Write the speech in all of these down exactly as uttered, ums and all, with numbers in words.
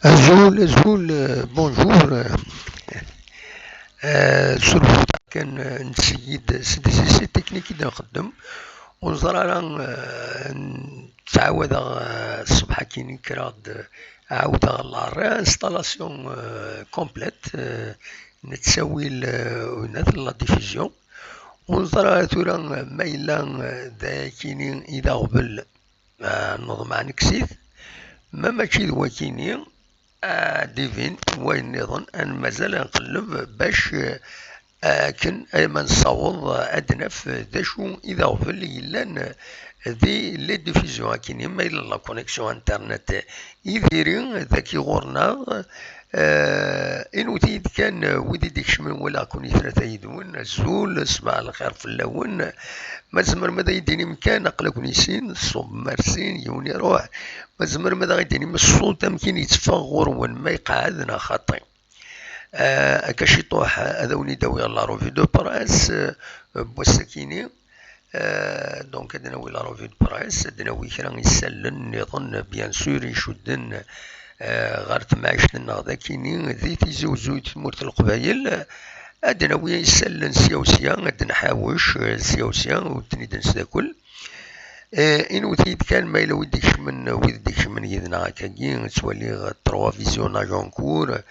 Azul, azul, euh, bonjour. Euh, sur le kan, euh, nessiyid s des essais techniques i d-nxeddem. Ur neẓri ara, euh, ttɛawadeɣ, euh, ṣṣbeḥ akkin kkreɣ-d, euh, ɛawdeɣ la réinstallation, euh, complète, euh, n ttawil, euh, n la diffusion. Ur neẓri ara tura, euh, ma yella, euh, d ayakini i d aɣbel, ah, neḍmeɛ nekkes-it, ma mačči d wakini, ah, divin wayen nniḍen, ad mazal ad nqelleb bac, eh, akken ay ma nessaweḍ, eh, ad naf, eh, d acu i d aɣbel yellan, eh, di les diffusions akini, ma yella la connexion internet, eh, i diri, eh, daki ɣur-neɣ, Eh, inut-iyi-d kan, eh, wid i d-ikecmen, walaɣ-ken i tlata yid-wen, azul, ṣbaḥ lxir fell-awen. Ma tzemrem ad iyi-d-tinim kan, aql-aken i sin, ṣṣub mar sin, yiwen iruḥ. Ma tzemrem ad aɣ-d-tinim ṣṣut, amek i yetteffeɣ ɣur-wen, ma iqeɛɛed neɣ xaṭi. Eh, akka ciṭuḥ, ad awen-id-awiɣ la revue de presse, eh, n wass-akini. Euh, donc, ad nawi la revue de presse, ad nawi kra isallen nniḍen, bien sûr, icudden, euh, ɣer temɛict-nneɣ d akini, di Tizi Uzzu, i tmurt n Leqbayel. Ad nawi isallen sya u sya, ad nḥawec, euh, sya u sya, ur ten-id-nesdakel. Euh, inut-iyi-d kan ma yella wid d-ikecmen, wid d-ikecmen yid-neɣ akkagi, ttwaliɣ trois visionnages en cours.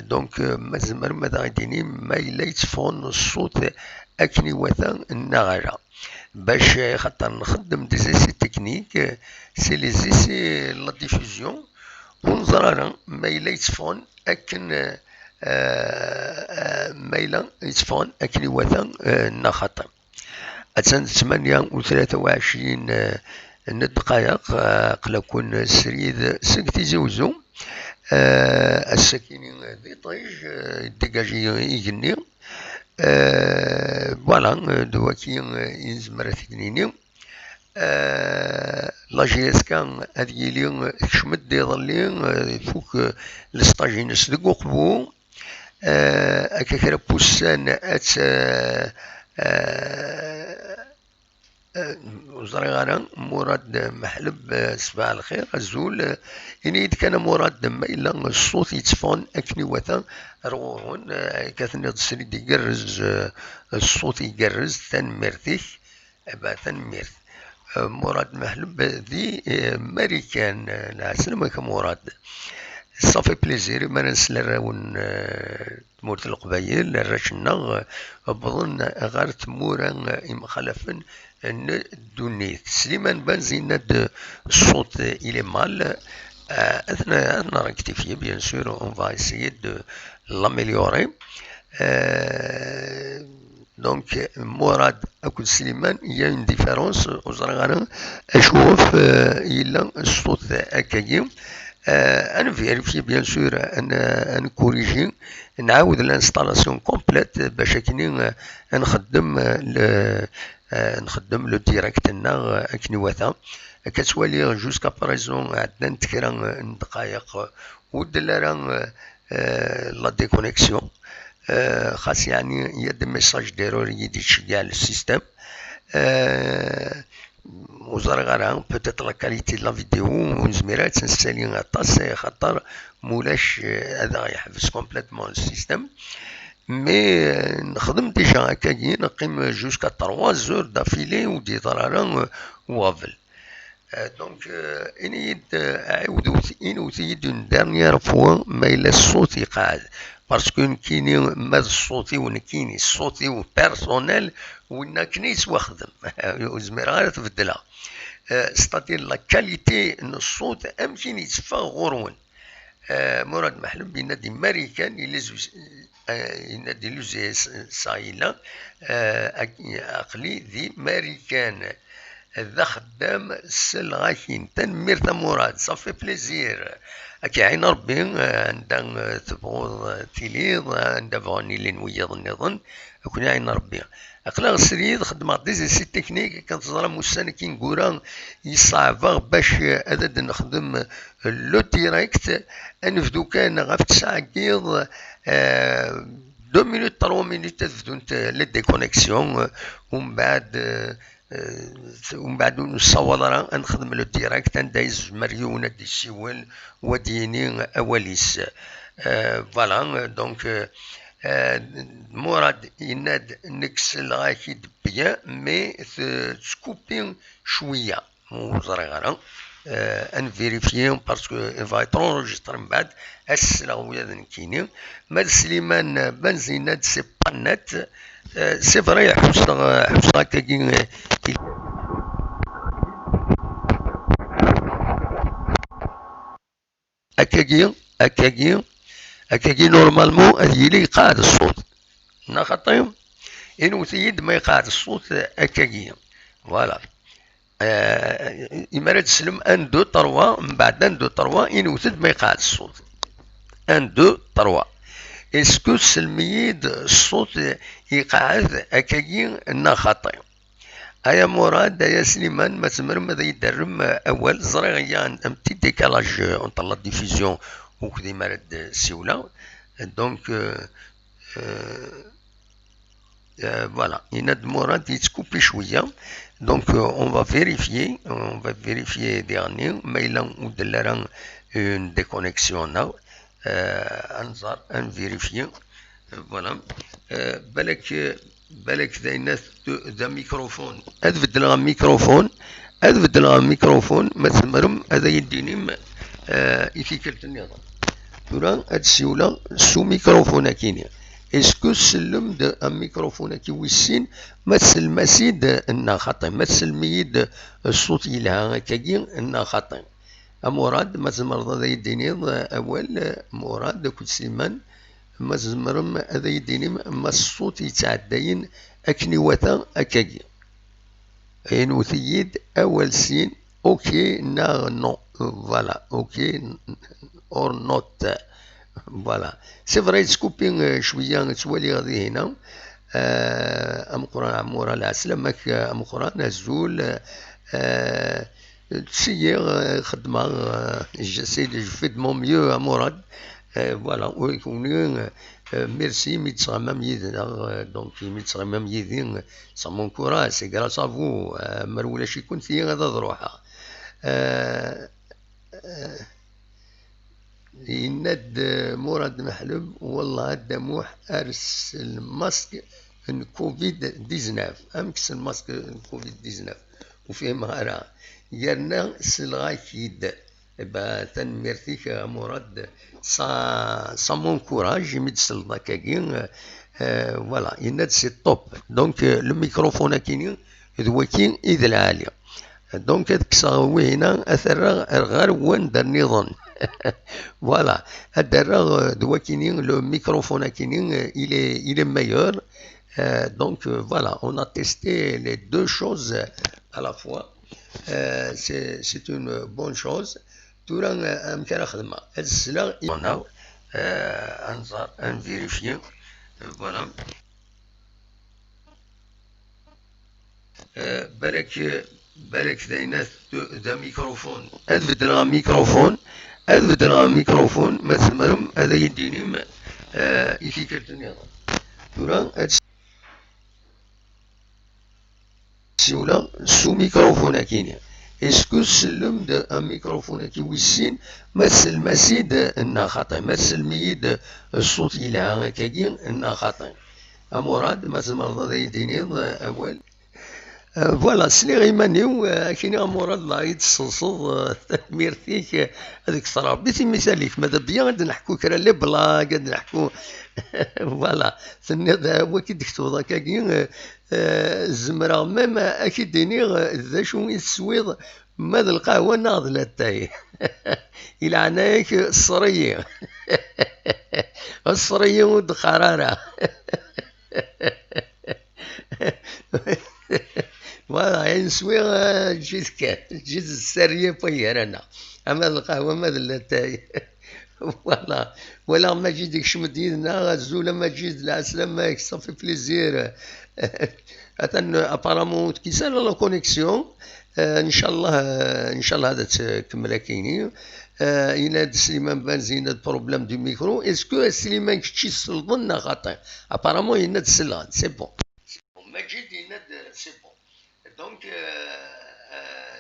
Donc, euh, ma tzemrem ad aɣ-d-tinim ma yella yetteffɣen ṣṣut akken iwata neɣ ala. Bac, eh, xaṭer nxeddem des essais techniques, eh, c'est les essais de la diffusion. Ur neẓri ara ma yella yetteffɣen akken, eh, eh, ma yella yetteffɣen akken iwata, eh, neɣ xaṭi. Attan d ttmanya u tlata u ɛecrin, eh, n ddqayeq, eh, aql-aken srid seg Tizi Uzzu. Eh, ass-akini d iṭij, eh, yeddigaji igenni. Eh, voilà, eh, d waki, eh, i nezmer ad t-id-nini. Eh, la J S K ad yili, eh, tekcem-d iḍelli, eh, ifuk, eh, lesṭaj-ines deg uqbu. Eh, akka kra n wussan ad tt-, eh, eh, eh, ur ẓriɣ ara. Murad Meḥleb, eh, ṣbaḥ lxir, azul. Eh, ini-yi-d kan a Murad ma yella ṣṣut yetteffɣen akken iwata ar ɣur-wen. Eh, akka tenniḍ srid igerrez, eh, ṣṣut igerrez, tanemmirt-ik. Eh ben, tanemmirt. Eh, Murad Meḥleb di, eh, Marikan. Eh, lɛeslama-k a Murad. Ça fait plaisir, mi ara nsel arraw n, eh, tmurt n Leqbayel, arrac-nneɣ, eh, wwḍen ɣer tmura, eh, imxalafen n ddunit. Sliman Banz yenna-d, eh, ṣṣut, eh, il est mal. Eh, ad n-, ad nrectifier, bien sûr, on va essayer de l'améliorer. Eh, Donc, Murad akked Sliman, il y a une différence, ur ẓriɣ ara acu ɣef, eh, yella ṣṣut akkagi. Eh, ad nvérifier, bien sûr, ad n-, ad ncorriger, nɛawed l'installation complète, bac akken, eh, ad nxeddem, eh, le, eh, nxeddem le direct-nneɣ, eh, akken iwata. Akka ttwaliɣ, jusqu'à présent, ɛeddant kra, eh, n ddqayeq, ur d-telli ara, eh, eh, la déconnexion. Eh, xas yeɛni, il y a des messages d'erreur i yi-d-yettceggiɛ le système. Eh, ur ẓriɣ ara, peut-être la qualité de la vidéo, ur nezmir ara ad tt-nessali aṭas, eh, xaṭer mulac, eh, ad aɣ-yeḥbes complètement le système. Mais, eh, nexdem déjà akkagi, neqqim jusqu'à trois heures d'affilée, ur d-yeḍra ara, eh, uɣbel. Euh, donc, euh, ini-yi-d, euh, ɛiwdet, inwet-iyi-d une dernière fois ma yella ṣṣut iqeɛɛed. Parce que nekkini, ma d ṣṣut-iw nekkini, ṣṣut-iw personnel, winna akken i yettwaxdem. Ur zmireɣ ara ad t-beddleɣ. Euh, c'est-à-dire la qualité n ṣṣut, amek i yetteffeɣ ɣur-wen. Eh, Murad Meḥlub yenna-d i Marikan, il est, eh, yenna-d il est, ça, il a, eh, ak-, aql-i di Marikan. D axeddam s lɣakin. Tanemmirt a Murad, ça fait plaisir. Ad k-iɛin Ṛebbi, eh, anda, eh, tebɣuḍ, eh, tiliḍ, eh, anda bɣan ilin wiyaḍ nniḍen, ad ken-iɛin Ṛebbi. Aql-aɣ srid, xeddmeɣ des essais techniques, akken teẓram ussan-agi ineggura yeṣɛeb-aɣ bac, eh, ad d-nexdem, eh, le direct, ad nebdu kan ɣef tesɛa n yiḍ, eh, deux minutes, trois minutes ad bdunt, eh, les déconnexions, eh, umbeɛd, eh, eh, umbeɛd ur nessawaḍ ara ad nexdem le direct anda yezmer yiwen ad d-yessiwel u ad d-yini awal-is. Eh, voilà, eh, donc, eh, eh, Murad yenna-d, nekk selleɣ-ak-id bien, mais t-, tettkupi cwiya. Ur ẓriɣ ara. Eh, ad nvérifier parce que il va être enregistré mbeɛd. Ad sleɣ ula d nekkini. Ma d Sliman Benz yenna-d c'est pas net. Eh, c'est vrai, ḥusseɣ, ḥusseɣ akkagi, eh, il- Akkagi, akkagi, akkagi, normalement, ad yili iqeɛɛed ṣṣut. Neɣ xaṭi? Inwet-iyi-d ma iqeɛɛed ṣṣut, eh, akkagi. Voilà. Eh, imi ara d-teslem un, deux, trois, mbeɛd un, deux, trois, inwet-d ma iqeɛɛed ṣṣut. Un, deux, trois. Est-ce que tselm-iyi-d ṣṣut iqeɛɛed akkagi neɣ xaṭi? Aya Murad, aya Sliman, ma tzemrem ad iyi-d-terrem, eh, awal. Ẓriɣ il y a un, un petit décalage, euh, entre la diffusion akked imi ara d-siwleɣ. Donc, euh, euh, euh, voilà, yenna-d Murad yettkupi cwiya. Donc, euh, on va vérifier, on va vérifier diɣenni ma yella ur d-telli ara une déconnexion neɣ, euh, ad nẓer, ad nvérifier. Voilà. Euh, balak, balak d ayen d, d amikrufun. Ad beddleɣ amikrufun. Ad beddleɣ amikrufun. Ma tzemrem ad iyi-d-tinim, euh, i tikkelt nniḍen. Tura ad siwleɣ s umikrufun akini. Est-ce que tsellem-d amikrufun-agi wis sin? Ma tsellem-as-id neɣ xaṭi? Ma tsellem-iyi-d ṣṣut yelha akkagi neɣ xaṭi? A Murad, ma tzemreḍ ad iyi-d-tiniḍ, eh, awal, eh, Murad akked Sliman, ma tzemrem ad iyi-d-tinim ma s ṣṣut yettɛeddayen akken iwata akkagi. Inwet-iyi-d awal sin, ok neɣ non. Voilà, ok or not. Voilà. C'est vrai, yettkupi, eh, cwiya, ttwaliɣ dihin. Eh, ameqqran, Ɛmura, lɛeslama-k, eh, ameqqran, azul, eh, Ttiyyiɣ, eh, xeddmeɣ, eh, j'essaie de, je fais de mon mieux, a Murad. Eh, voilà, ur kunwi, eh, merci imi d-teɣmam yid-neɣ, eh, donc imi d-teɣmam yid-i, eh, ça m'encourage, c'est grâce à vous, eh, mer ulac-iken, tiyyi ad ad-ruḥeɣ. Eh, eh, Yenna-d, eh, Murad Meḥlub, wellah a Dda Muḥ, ers lmask n covid dix-neuf. Amek s lmask n covid dix-neuf? Ur fhimeɣ ara. Yerna selleɣ-ak-id. Eba, tanemmirt-ik, a Murad. Ça, ça m'encourage, imi d-selleḍ akkagi. Eh, voilà, yenna-d c'est top. Donc, eh, le microphone akini, d waki i d lɛali. Donc, ad kkseɣ wihina, ad t-rreɣ ar ɣer wanda nniḍen. Voilà. Ad d-rreɣ, euh, d wakini, le microphone akini, euh, il est, il est meilleur. Euh, donc, euh, voilà, on a testé les deux choses à la fois. Euh, c'est, c'est une bonne chose. Tura, euh, amek ara xedmeɣ? Ad sleɣ i, euh, ad nẓer, ad nvérifier. Euh, voilà. Eh, balak, balak d ayen ad, d amikrufun. Ad beddleɣ amikrufun, ad beddleɣ amikrufun, ma tzemrem ad iyi-d-tinim, eh, i tikkelt nniḍen. Tura ad siwleɣ s umikrufun akini. Est-ce que tsellem-d amikrufun-agi wis sin, ma tsellem-as-id neɣ xaṭi? Ma tsellem-iyi-d ṣṣut yelha akkagi neɣ xaṭi? A Murad, ma tzemreḍ ad iyi-d-tiniḍ, eh, awal. Eh, voilà, sliɣ iman-iw, eh, akini a Murad, la i d-tesseḍseḍ, eh, tanemmirt-ik, eh, ad kkes Ṛebbi timisal-ik. Ma d abya ad d-neḥku kra les blagues, ad d-neḥku, voilà, tenniḍ, eh, wagi d-tektuḍ akkagi, eh, eh, zemreɣ même ad k-id-iniɣ, eh, d acu i teswiḍ Ma d lqahwa neɣ d latay? I leɛnaya-k, ṣṣer-iyi. Ṣṣer-iyi, ur d-qqar ara. Voilà, ayen swiɣ, eh, ǧǧet kan, ǧǧet ssariya n waygar-aneɣ. Ama d lqahwa, ama d latay. Voilà. Walaɣ Maǧid ikcem-d yid-neɣ. Azul a Maǧid, lɛeslama-k, ça fait plaisir. Atan, apparemment, ur tkis ara la connexion. Eh, ncallah, eh, ncallah ad tkemmel akkenni. Eh, yenna-d Sliman Banzi, yenna-d problème du micro. Est-ce que Sliman kečč i tselḍen neɣ xaṭi? Apparemment, yenna-d selɣen. C'est bon. C'est bon. Maǧid yenna-d, c'est bon. Donc, euh, euh,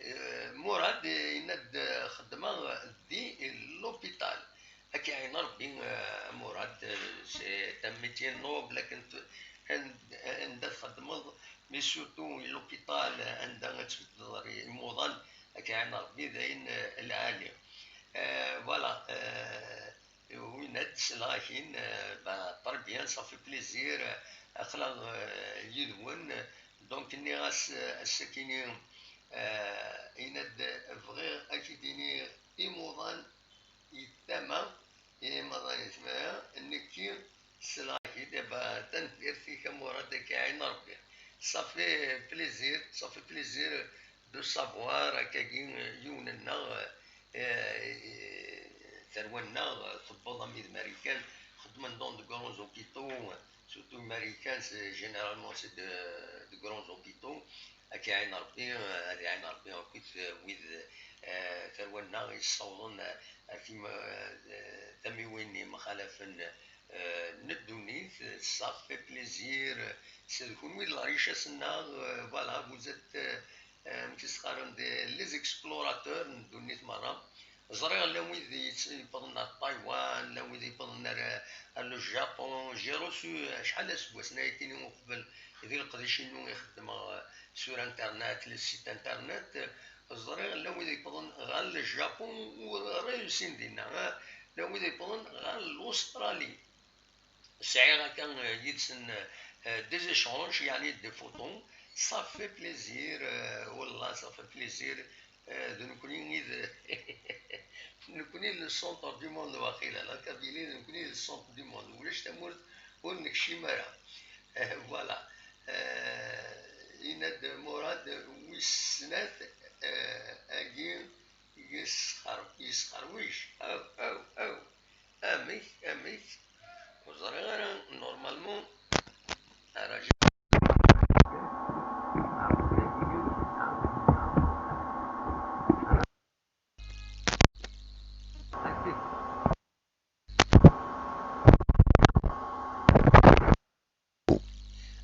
euh, Murad yenna-d, xeddmeɣ di l'hôpital. Ad k-iɛin Rebbi, euh, Murad, euh, c'est un métier noble, akken t-, and-, anda txeddmeḍ, mais surtout l'hôpital, anda ad tbeddeḍ imuḍan, ad k-iɛin Rebbi, d ayen, euh, lɛali. Euh, voilà, euh, Win ad d-sleɣ akin, euh, bah, très bien, ça fait plaisir, euh, aql-aɣ, euh, yid-wen. Donc, nniɣ-as, euh, ass-akini, euh, yenna-d, bɣiɣ ad k-id-iniɣ imuḍan i tama, imuḍan i tama, nekki sleɣ-ak-id, eh bah, tanemmirt-ik a Murad, ad k-iɛin Rebbi. Ça fait plaisir, ça fait plaisir de savoir, akkagi, euh, yiwen-nneɣ, euh, euh, tarwa-nneɣ, euh, tewweḍ armi d Marikan, xeddmen dans de grands hôpitaux, surtout Marikan, c'est, généralement, c'est de, de grands hôpitaux. Ad k-iɛin Rebbi, euh, ad iɛin Rebbi akkit, euh, wid, euh, tarwa-nneɣ yessawḍen, euh, ar tim-, euh, tamiwin yemxalafen, euh, n ddunit, ça fait plaisir. C'est d kunwi d la richesse-nneɣ, euh, voilà, vous êtes, euh, euh, amek i s-qqaren, des, les explorateurs n ddunit merra. Ẓriɣ llan wid yewwḍen ar Taïwan, llan wid yewwḍen ar, ar le Japon. J'ai reçu, euh, acḥal aseggasen ayakini uqbel, di leqdic-inu i xeddmeɣ, euh, sur Internet, le site Internet. Ẓriɣ llan wid yewwḍen ɣer le Japon u réussin dinna, ah, llan wid yewwḍen ɣer l'Australie. Sɛiɣ akka, euh, yid-sen, euh, des échanges, yeɛni des photos. Ça fait plaisir, euh, wallah, ça fait plaisir. Euh, d nekkni i d, nekkni le centre du monde, waqila. La Kabylie, d nekkni le centre du monde. Ulac tamurt ur nekcim ara. Euh, voilà. Euh, yenna-d Murad, wis snat, euh, agi yesxer-, yesxerwic. Aw, aw, aw. Amek, amek? Ur ẓriɣ ara, normalement, ara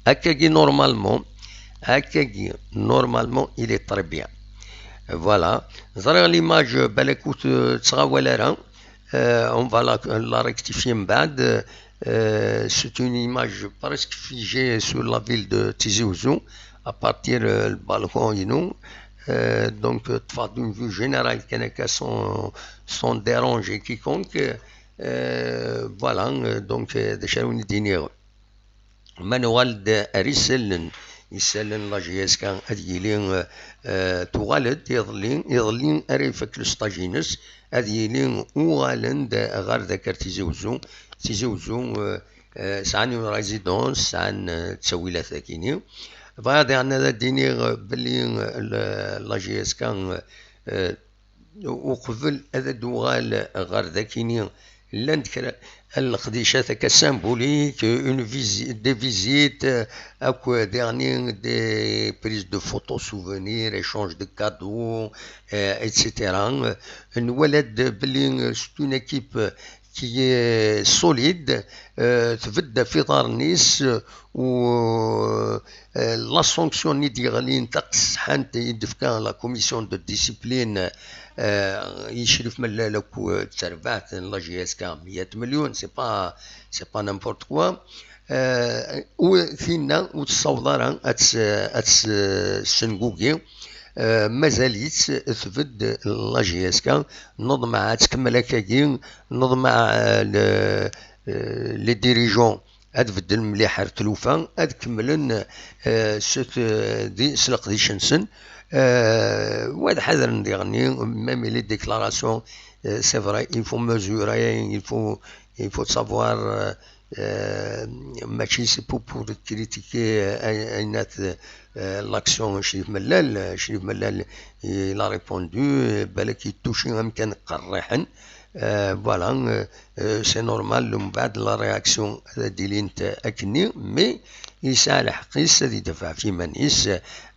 Akkagi, normalement, akkagi, normalement, il est très bien. Voilà. Ẓriɣ l'image, balak ur t-, tettɣawal ara. Euh, on va la, la rectifier mbeɛd. Euh, c'est une image presque figée sur la ville de Tizi Ouzou, à partir, euh, le balcon, you know. Euh, donc, euh, ṭṭfeɣ-d une vue générale, kan akka, sans, sans déranger quiconque. Euh, voilà, euh, donc, euh, d acu ara wen-d-iniɣ. Ma nuɣal-d ar isallen, isallen n la J S K ad yili, euh, tuɣal-d iḍelli, iḍelli ara ifak le stage-ines, ad yili uɣalen-d ɣer dakar Tizi Wezzu. Tizi Wezzu, euh, euh, sɛan une résidence, sɛan, euh, ttawilat akini. Bɣiɣ diɣen ad d-iniɣ belli, euh, le, la J S K, euh, uqbel ad d-uɣal ɣer dakini, llant kra n leqdicat akka symbolique, une visi-, des visites, euh, akk diɣen des prises de photos souvenirs, échange de cadeaux, euh, et cetera. Nwala-d belli, euh, c'est une équipe qui est solide, euh, tbedd ɣef iḍarren-is, euh, u, euh, la sanction-nni d-yeɣlin taqesḥant i d-tefka la commission de discipline, euh, i Crif Mellal akk d terbaɛt n la J S K, meyya milyun, c'est pas, c'est pas n'importe quoi. Euh, u tinna ur tessaweḍ ara ad tt-, ad tt-, tessengugi. Euh, mazal-itt tbedd la J S K, neḍmeɛ ad tkemmel akkagi, neḍmeɛ, euh, le, euh, les dirigeants ad bedden mliḥ ar tlufa, ad kemmlen, eh, s t-, di, s leqdic-nsen. Eh, wa ad ḥadren diɣenni, même les déclarations, eh, c'est vrai, il faut mesurer, il faut, il faut savoir, eh, eh, mačči c'est pour, pour critiquer, eh, ay-, aynat, eh, l'action n Crif Mellal, eh, Crif Mellal, il a répondu, eh, balak yettuci amkan qerriḥen. Euh, voilà, euh, euh, c'est normal, mbeɛd la réaction ad d-ilint akkenni, mais yesɛa lḥeqq-is ad idafeɛ ɣef yiman-is,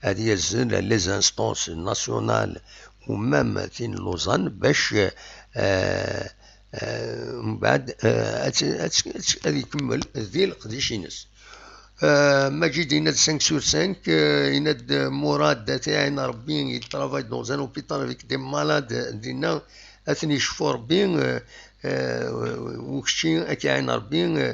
ad yazzel les instances nationales ou même tin n Lausanne bac, euh, euh, mbeɛd, euh, ad, ad, ad, ad ikemmel di leqdic-ines. Euh, Majid yenna-d cinq sur cinq, euh, yenna-d, euh, Mourad, ad t-iɛin Rebbi, il travaille dans un hôpital avec des malades, dinna ad ten-icfu Rebbi, euh, euh, u kečči ad k-iɛin Rebbi, euh,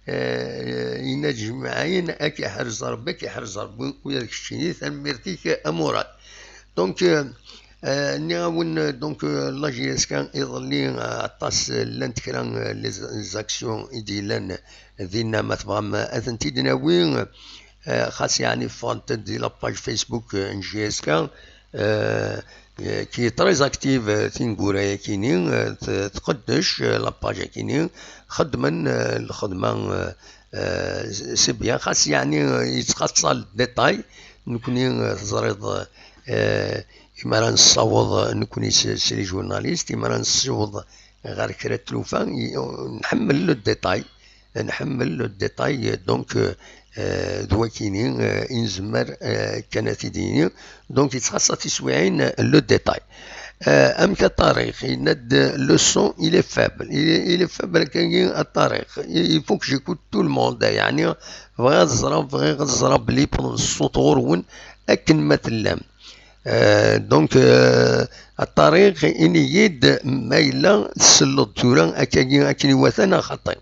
euh, yenna-d Jmaɛin, ad k-iḥrez Rebbi, ad k-iḥrez Rebbi, ula d keččini, tanemmirt-ik a Mourad. Donc, euh, euh, nniɣ-awen, euh, donc, euh, la J S K iḍelli, euh, aṭas, euh, llant kra, euh, les, les actions i d-yellan dinna, ma tebɣam, euh, ad tent-id-nawi, euh, xas yeɛni ffɣent-d di la page Facebook, euh, n J S K, euh, euh, qui est très active, euh, tineggura-yakini, euh, t-, tqeddec, euh, la page-akini, xeddmen, euh, lxedma, euh, euh, c'est bien, xas yeɛni, euh, yettxaṣṣa le détail, nekni, euh, teẓriḍ, euh, imi ara nessaweḍ, euh, nekni s, s les journalistes, imi ara nessaweḍ ɣer kra n tlufa, i, nḥemmel le détail, nḥemmel le détail, donc, euh, euh, d wakini, euh, i nezmer, euh, kan ad t-id-yini. Donc, yettxaṣṣa tiswiɛin, euh, le détail. Euh, amek a Tariq, yenna-d, le son, il est faible. Il est, il est faible, akkagi, a Tariq. Il, il faut que j'écoute tout le monde. Yeɛni, bɣiɣ ad ẓreɣ, bɣiɣ ad ẓreɣ belli yewweḍ ṣṣut ɣur-wen akken ma tellam. Euh, donc, euh, a Tariq, ini-yi-d ma yella tselleḍ tura akkagi akken iwata neɣ xaṭi.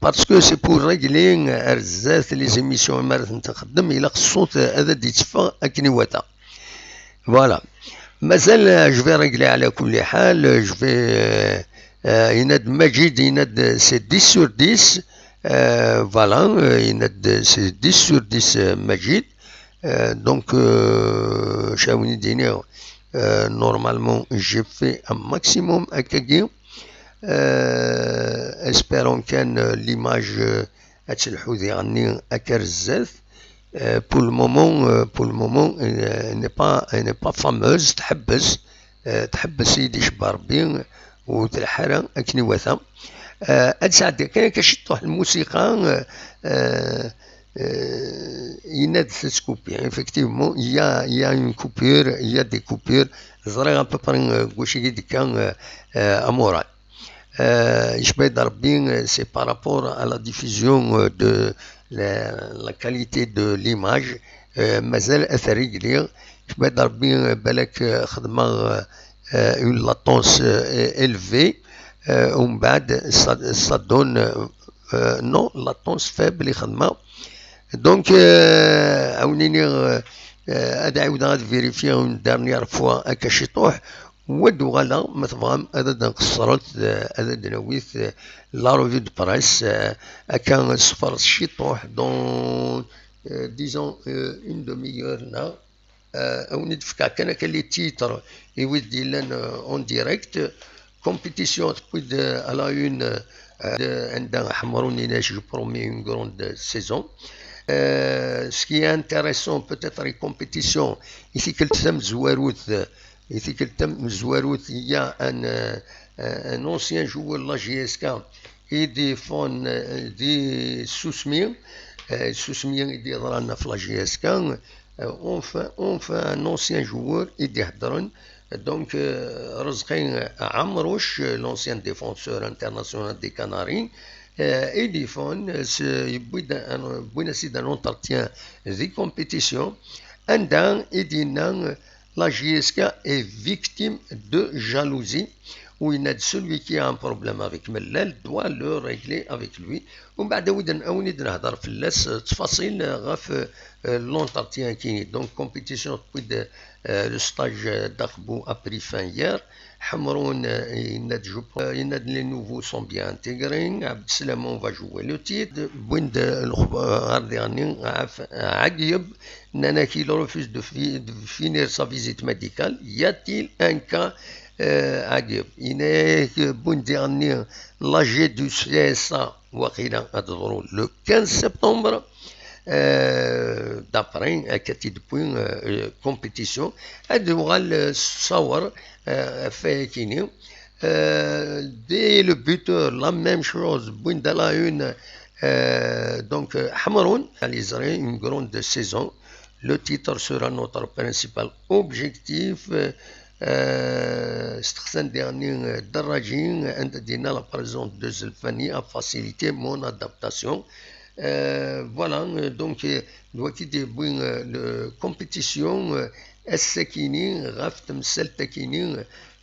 Parce que c'est pour régler, euh, ar zdat les émissions imi ara tent-nxeddem, ilaq ṣṣut, euh, ad d-itteffeɣ akken iwata. Voilà. Mazal, euh, je vais régler على كل حال, euh, je vais, euh, euh, yenna-d Majid, yenna-d c'est dix sur dix. Euh, voilà, euh, yenna-d c'est dix sur dix, euh, Majid. Euh, donc, euh, je vais vous dire, euh, normalement, j'ai fait un maximum akkagi. Euh, espérons kan, euh, l'image, euh, ad telḥu diɣenni akka ar zdat. Euh, pour le moment, euh, pour le moment, euh, elle n'est pas, elle n'est pas fameuse, tḥebbes, euh, tḥebbes i d-icebba Rebbi, ur telḥa ara akken iwata. Euh, ad sɛeddiɣ kan akka ciṭṭuḥ lmusiqa, euh, euh, euh, yenna-d tettkupi. Effectivement, il y a, il y a une coupure, il y a des coupures. Ẓriɣ à peu près, euh, deg wacu i d-yekka, euh, euh, a Mourad. Euh, icebba-d Rebbi, euh, c'est par rapport à la diffusion, euh, de la, la qualité de l'image. Euh, mazal ad t-régler. Icebba-d Rebbi, euh, balak, euh, xedmeɣ, euh, euh, une latence, euh, élevée. Euh, umbeɛd, ça, ça donne, euh, euh, non, latence faible i xedmeɣ. Donc, euh, ad wen-iniɣ, euh, euh, ad ɛiwdeɣ ad vérifier une dernière fois akka ciṭuḥ. Wa d-uɣaleɣ, ma tebɣam, ad d-nqeṣṣret, eh, ad d-nawit, eh, la revue de presse, eh, akka ṣefret ciṭuḥ, dans, eh, disons, eh, une demi-heure neɣ, eh, ad wen-d-fkeɣ kan akka les titres i wid d-yellan, eh, en direct. Compétition tewwi-d, eh, à la une, eh, de, anda Ḥemrun Inac, je promets une grande saison. Eh, ce qui est intéressant, peut-être, les compétitions, i tikkelt tamezwarut, i tikkelt tamezwarut, il y a un, euh, un ancien joueur de la J S K i d-yeffɣen, euh, di tsusmi, euh, tsusmi i d-yeḍran ɣef la J S K, euh, enfin, enfin un ancien joueur i d-iheddren, donc, euh, Rezqi Amrouche, l'ancien défenseur international des Canaries, euh, i d-yeffɣen, euh, s-, yewwi-d un, wwin-as-id un entretien di compétition, anda i d-yenna, euh, la J S K est victime de jalousie. Ou il y a celui qui a un problème avec Mellal doit le régler avec lui. Umbeɛd a wid-, a win i d-nehder fell-as, euh, ttfaṣil, euh, ɣef, euh, l'entretien-kini. Donc, compétition, puis de, euh, le stage, euh, d'Akhbou a pris fin hier. Ḥemrun, euh, yenna-d, je pense, euh, yenna-d, les nouveaux sont bien intégrés. Abdeslam, on va jouer le titre. Win-, euh, ɣer dernier, Af-, Agyeb, nnan-ak, il refuse de fi-, de finir sa visite médicale. Y a-t-il un cas, euh, Agyeb? Yenna-ak, euh, Boundiani, l'A G du C S A, waqila ad teḍru le quinze septembre. Euh, d'après, euh, Cathy Dupuy, euh, euh, compétition. Ad uɣal, euh, sawer, euh, ɣef wayakini. Euh, dès le buteur, la même chose. Bounda la une, euh, donc, euh, Hamroun, réaliserait une grande saison. Le titre sera notre principal objectif. Euh, euh, c'est un dernier, euh, Darajin, un dina la présence de Zelfani a facilité mon adaptation. Euh, voilà, euh, donc, euh, doit quitter, bon, euh, le compétition, euh, Essekini, Raftem Seltekini,